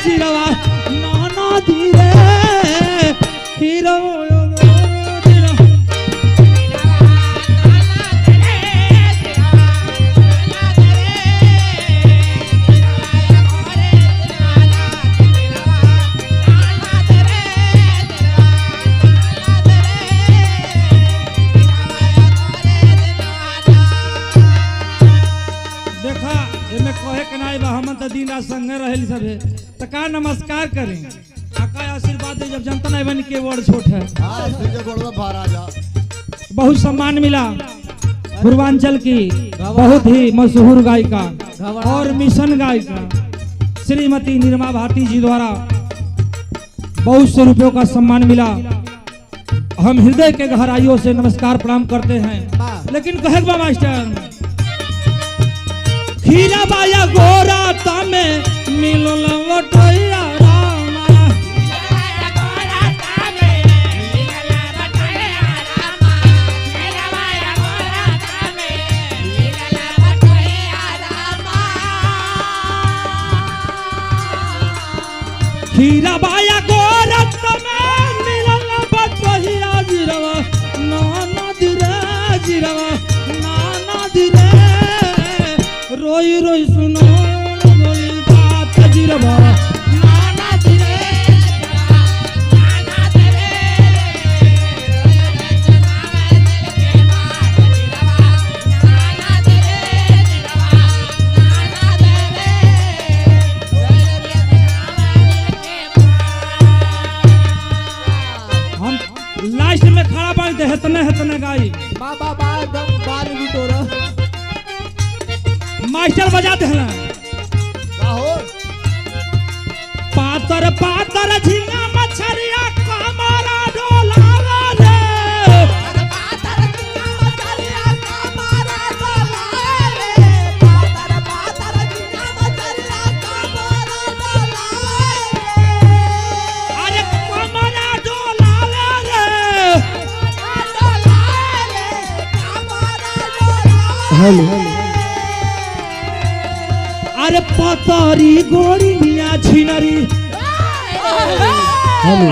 जिरवा नाना धीरे हीरो देखा एमे कहे के नाई बा, हमन त दिन रात संगे रहेली सबे, त का नमस्कार करें, आका आशीर्वाद दे। जब जनता नहीं बनी के वर्ड छोट है। हाँ, तुझे गोड़वा महाराजा। बहुत सम्मान मिला पूर्वांचल की बहुत ही मशहूर गायिका और मिशन गायिका श्रीमती निर्मा भारती जी द्वारा बहुत से रुपयों का सम्मान मिला। हम हृदय के गहराइयों से नमस्कार प्रणाम करते हैं। लेकिन कहे बा मास्टर, खीरा बाया गोरा तमे मिलल वटैया रामा। खीरा बाया गोरा तमे मिलल बटैया जिरवा नाना दिरे जिरवा नाना दिरे रोई रोई सुनो बोली बात जिरवा नाना दिरे। हम लास्ट में खड़ा बानी ते हेतने हेतने गाई बा बा बा एकदम बाल बिटोरा। मास्टर बजा देला का हो? पातर पातर झींगा मछरिया कमरा डोलावा रे। अरे कमरा डोलावा रे। हेलो। अरे पतारी गोड़िया छिनरी,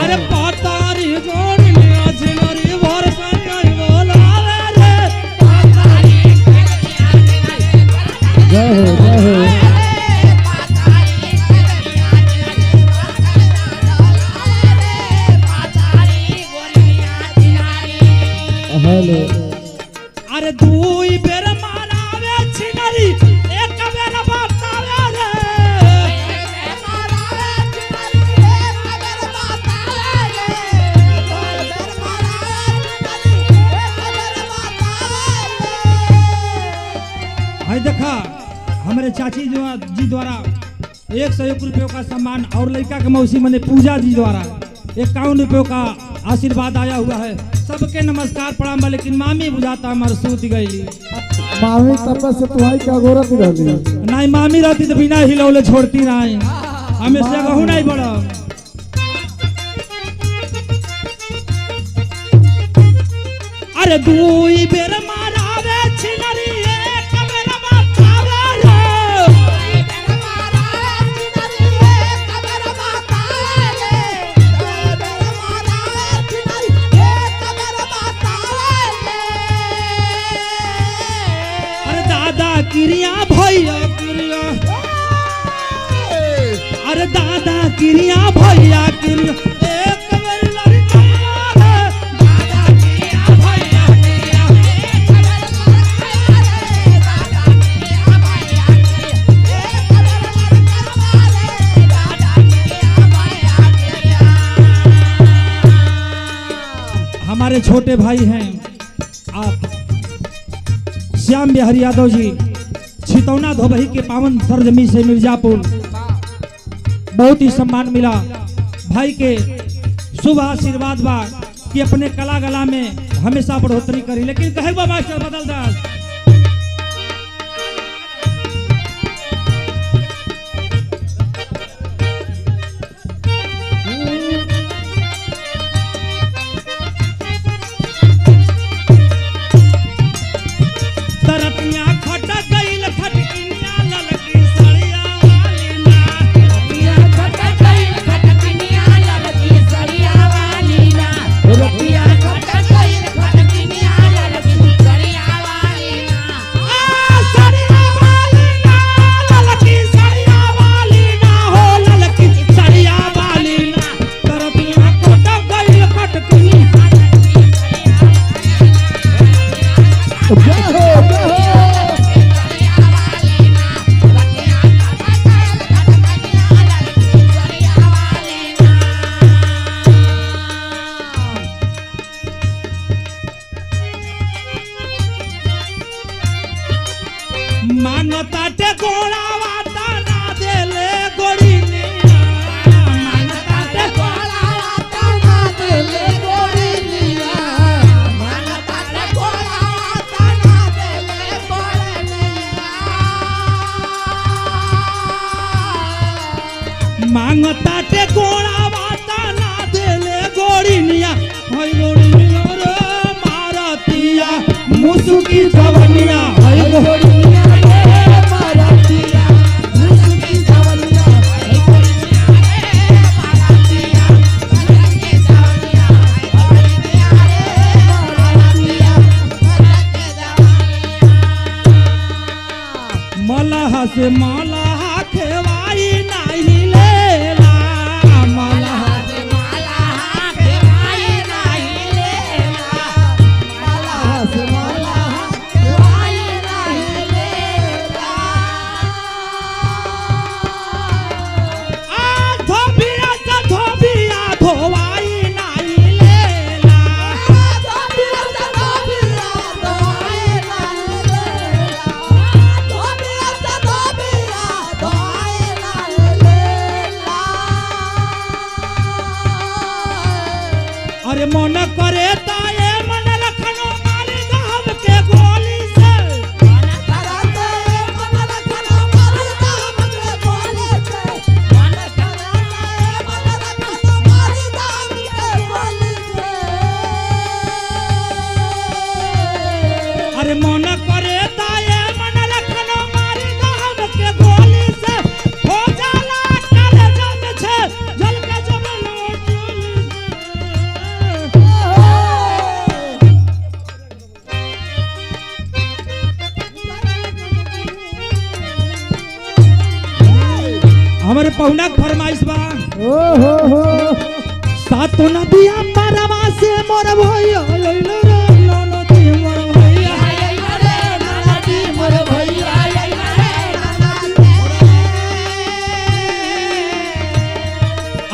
अरे पतारी गोड़िया छिनरी भर संग बोलावे रे। जय हो जय हो। हेलो। अरे दुई बेर मारावे छिनरी एक बेर बतावे रे। भाई देखा हमारे चाची जी द्वारा 101 रुपये का सम्मान और लड़का के मौसी मने पूजा जी द्वारा 51 रुपये का आशीर्वाद आया हुआ है। सबके नमस्कार प्रणाम बा, लेकिन मामी बुझाता हमार सूत गई। मामी तब से तुहाई का गोरत रहली। नहीं मामी रहती तो बिना हिलौले छोड़ती नहीं, हमेशा कहूँ नहीं बड़ा। अरे दुई बेर मारावे छिनरी एक बेर बतावे रे। अरे दादा क्रिया भैया क्रिया, अरे दादा क्रिया भैया क्रिया एक बेर लड़का रे। दादा क्रिया भैया क्रिया हमारे छोटे भाई हैं आप श्याम बिहारी यादव जी, छितौना धोबही के पावन सरजमी से मिर्जापुर, बहुत ही सम्मान मिला भाई के। शुभ आशीर्वाद बा कि अपने कला गला में हमेशा बढ़ोतरी करी। लेकिन कहे बा मास्टर बदल दास, तरतिया खटक गईल खटकिनिया ललकी सड़िया वाली ना। मांगता ते गोड़ा वाता ना देले गोड़िनिया हई गोड़िनिया रे मारतिया मुसुकी जवनिया हई गोड़िनिया रे मारतिया मुसुकी जवनिया हई गोड़िनिया रे मारतिया मुसुकी जवनिया हई गोड़िनिया रे मारतिया मुसुकी जवनिया। मलह से मलह खेवाई नाही लेला मलह से मलह खेवाई नाही लेला मलह से मलह खेवाई नाही लेला। आ धोबिया से धोबिया धोवाई नाही लेला धोबिया से धोबिया धोवाई नाही लेला धोबिया से धोबिया धोवाई नाही लेला। अरे मन करे ताए मन रखनो मारी दहब के गोली से मन करते मन रखनो मारी दहब के गोली से मन करते मन रखनो मारी दहब के गोली से। अरे मन करे ताए मन रखनो मारी दहब के गोली से हो जाला काले जम छे जल के जमनो चोली से। हमारे पहुना के फरमाइश बा ओ हो हो सातो नदिया परवा से मोर भैया अइलो रे ननदी मोर भैया अइलो रे ननदी मोर भैया अइलो रे ननदी।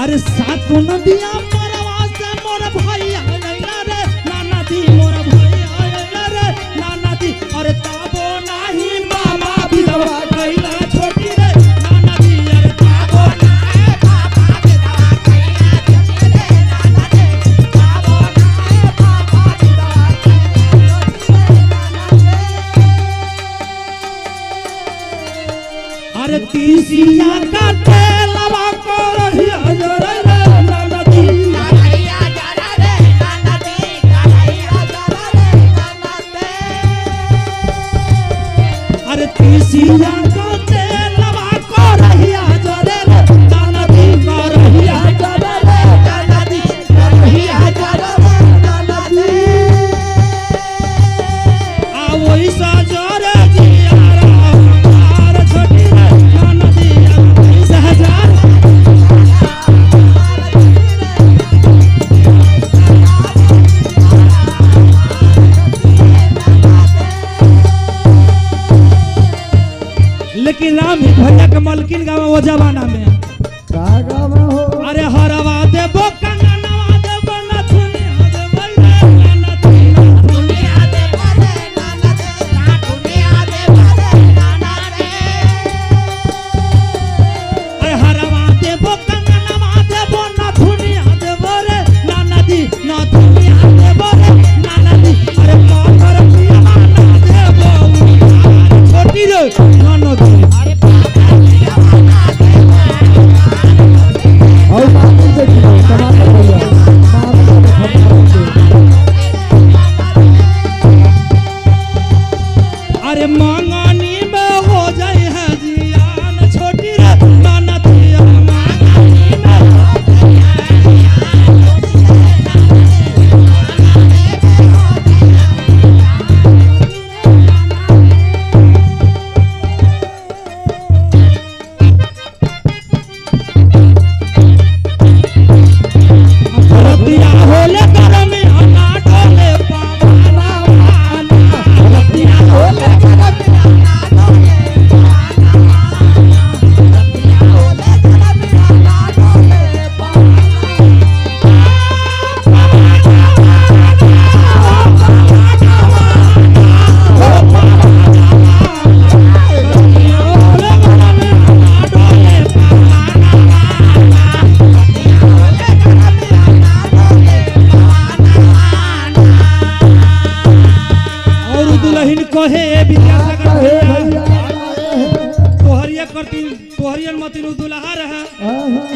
अरे सातो नदिया परवा से मोर भैया अइलो रे ननदी मोर भैया अइलो रे ननदी। अरे ताबो नाही मामा विधवा कैला छोटी रे ननदी। अरे ताबो नाही मामा विधवा कैला छोटी रे ननदी। ताबो नाही मामा विधवा कैला छोटी रे ननदी। अरे तीसिया का तेलवा को रहिया जरे रे ननदी। करैया जरा रे ननदी करैया जरा रे ननदी। अरे तीसिया का तेलवा को रहिया जरे रे ननदी को रहिया जरे रे ननदी करैया जरा रे ननदी। आ वही सा जरे जियारा हमार छोटी रे ननदी। आ वही सा जरे लेकिन राम ही भैया के मलकिन गावा वो जमाना में का गावा हो अरे हरवा देबो कंगनवा देबो नथुनिया देबो रे ननदी। दुनिया दे रे ननदी दुनिया दे रे ननदी। अरे हरवा देबो कंगनवा देबो नथुनिया देबो रे ननदी नथुनिया देबो रे ननदी। अरे पाथर पियावा ना देबो उधार छोटी रे ननदी। अरे पापा पिया ना देबो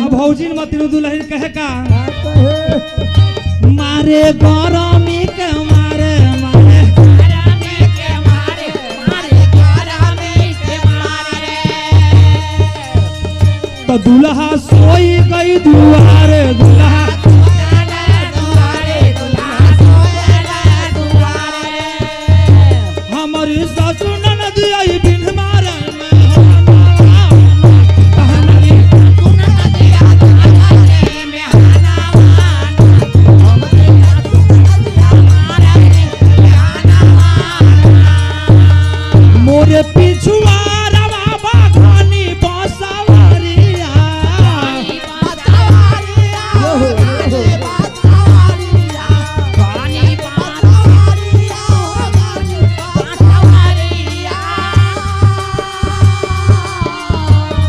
अब भौजी मत दुल्हन कहे का का कहे मारे गरमी के मारे मारे तो दुल्हा सोई गई दुआरे दुल्हा हमारी सासू ननद आई बिन मारे मोरे पिछुआ रवा बाघानी बसवरिया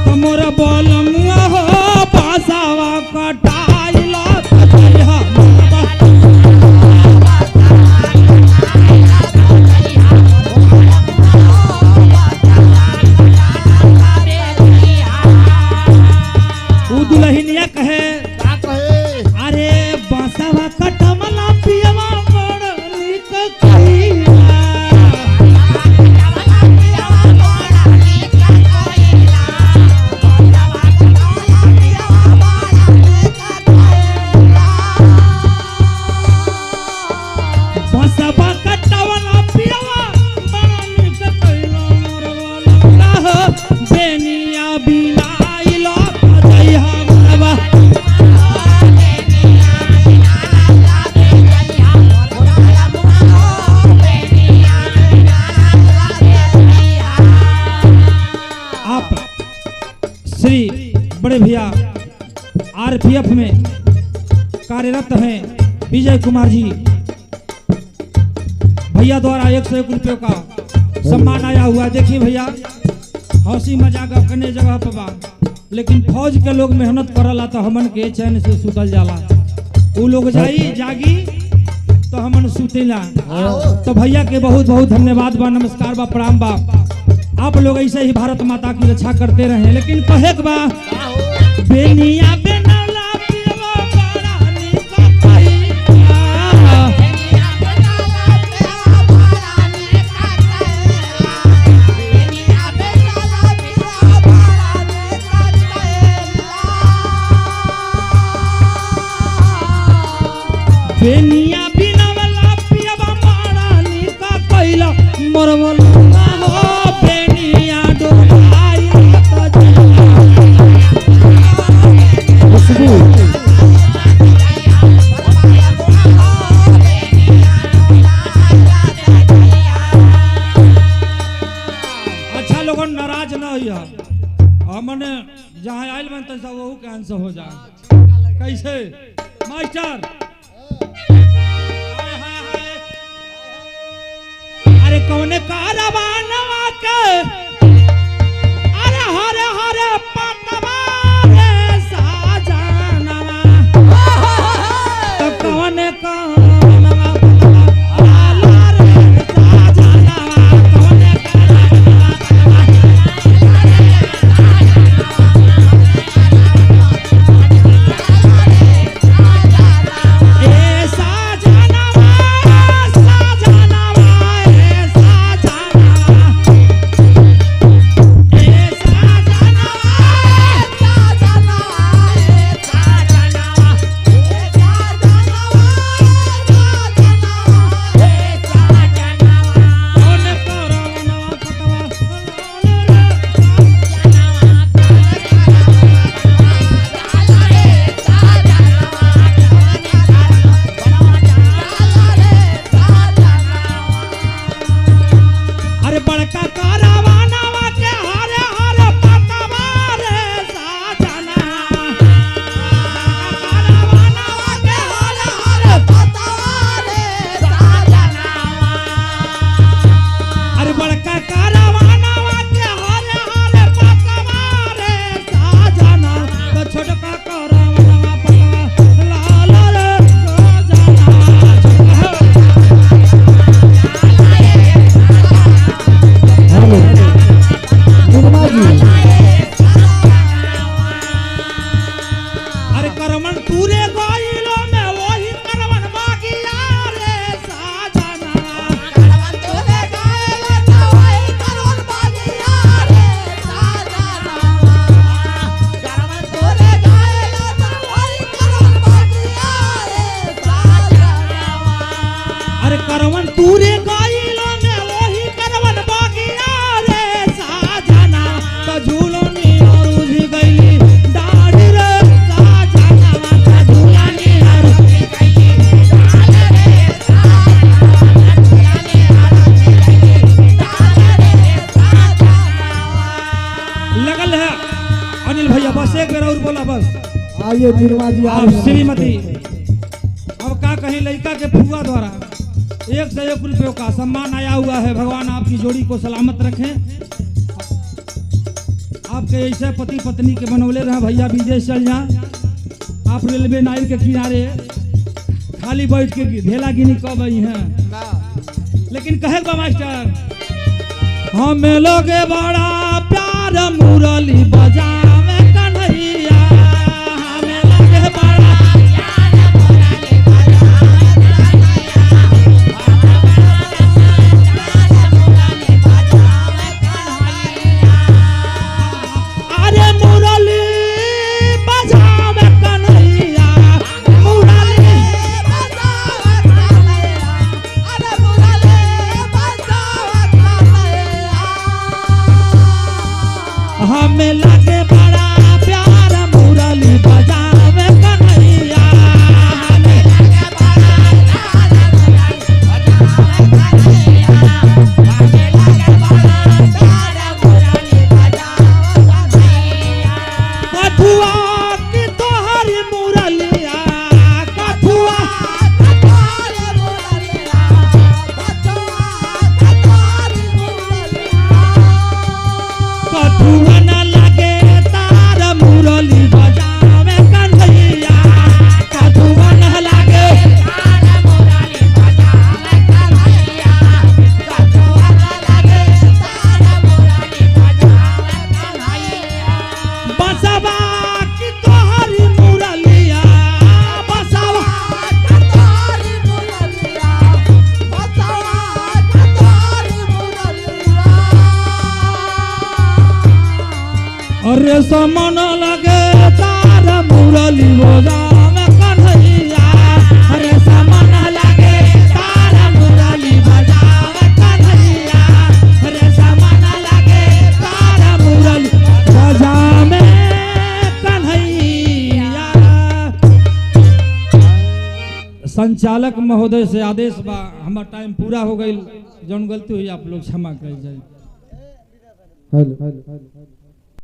तो मोर बोलमुआ हो बसवा कटाइल उ दुल्हनिया कहे का कहे अरे बसवा कटमला पियवा बड़ निक कहिया। बसवा कटवला पियवा बड़ निक कहिला मोर बोलला हो बेनिया बिनाइल जइहा मोरवा। आप श्री बड़े भैया आरपीएफ में कार्यरत हैं विजय कुमार जी भैया द्वारा 101 रुपये का सम्मान आया हुआ है। देखिए भैया हंसी मजाक अपने जगह पर बा, लेकिन फौज के लोग मेहनत करला तो हमन के चैन से सुतल जाला। उ लोग जाई जागी तो हमन सुतेला। तो भैया के बहुत बहुत धन्यवाद बा, नमस्कार बा, प्रणाम बा। आप लोग ऐसे ही भारत माता की रक्षा करते रहे। लेकिन कहे के बा बेनिया बेनौला पियवा बड़ा निक कहिया। बेनिया बिनवला पियवा बड़ा निक कहिला मरवला हो बेनिया डोलाई त जइहा। खुशबू अच्छा लोगन नाराज न होइह, हमने जहाँ आयल बन तैसा वहू के आंसर हो जा। कैसे मास्टर? हाय, हाय, हाय। अरे कौन कारवानवा के अरे हरे हरे पतवा रे साजनवा, तो कौन कारवानवा आला रे साजनवा, कौन कारवानवा ए साजनवा, साजनवा, ए साजनवा। अरे करवन तूरे गइलो में वही करवन बागिया रे साजना। करवन तूरे गइलो तो वही करवन बागिया रे साजना। करवन तूरे गइलो तो वही करवन बागिया रे साजना। अरे करवन तूरे गइलो में वही करवन बागिया रे साजना। त झूलनी और उझी गइली डाढ़ रे साजना। त झूलनी और उझी गइली डाढ़ रे साजना। झूलनी और उझी गइली डाढ़ रे साजना। लगल है अनिल भैया, बस एक बेर और बोला बस। आइए निर्मा जी, आप श्रीमती अब का कहीं लड़का के फुआ द्वारा 101 रुपये का सम्मान आया हुआ है। भगवान आपकी जोड़ी को सलामत रखें, आपके ऐसे पति पत्नी के बनौले रहे। भैया विदेश चल जा, आप रेलवे नाइल के किनारे खाली बैठ के ढेला गिनी कब आई हैं। लेकिन कहे बा मास्टर, हमें लोगे बड़ा प्यार मुरली बजावे कन्हैया। हमें लगे बड़ा प्यार मुरली बजावे कन्हैया। प्यार मुरली बजावे कन्हैया। अरे मुरली बजावे कन्हैया, मुरली बजावे कन्हैया। अरे मुरली बजावे कन्हैया। हमें लगे बड़ा प्यार मुरली बजावे कन्हैया। हमें लगे बड़ा प्यार मुरली बजावे कन्हैया। हमें लगे बड़ा प्यार मुरली बजावे कन्हैया। कथुआ की तोहरी मुरलिया, कथुआ कथुआरी मुरलिया, कथुआ कथुआरी मुरलिया। कथुआ न लगे तार मुरली बजावे कन्हैया। कथुआ न लगे तार मुरली बजावे कन्हैया। कथुआ न लगे तार मुरली बजावे कन्हैया। बसवा की तोहरी मुरलिया, बसवा कथुआरी मुरलिया, बसवा कथुआरी मुरलिया। अरे समन लगे तार मुरली बजावे कन्हैया। अरे समन लगे तार मुरली बजावे कन्हैया। अरे समन लगे तार मुरली बजावे कन्हैया। संचालक महोदय से आदेश बा, हमार टाइम पूरा हो गई, जौन गलती हुई आप लोग क्षमा कर जाए। हेलो।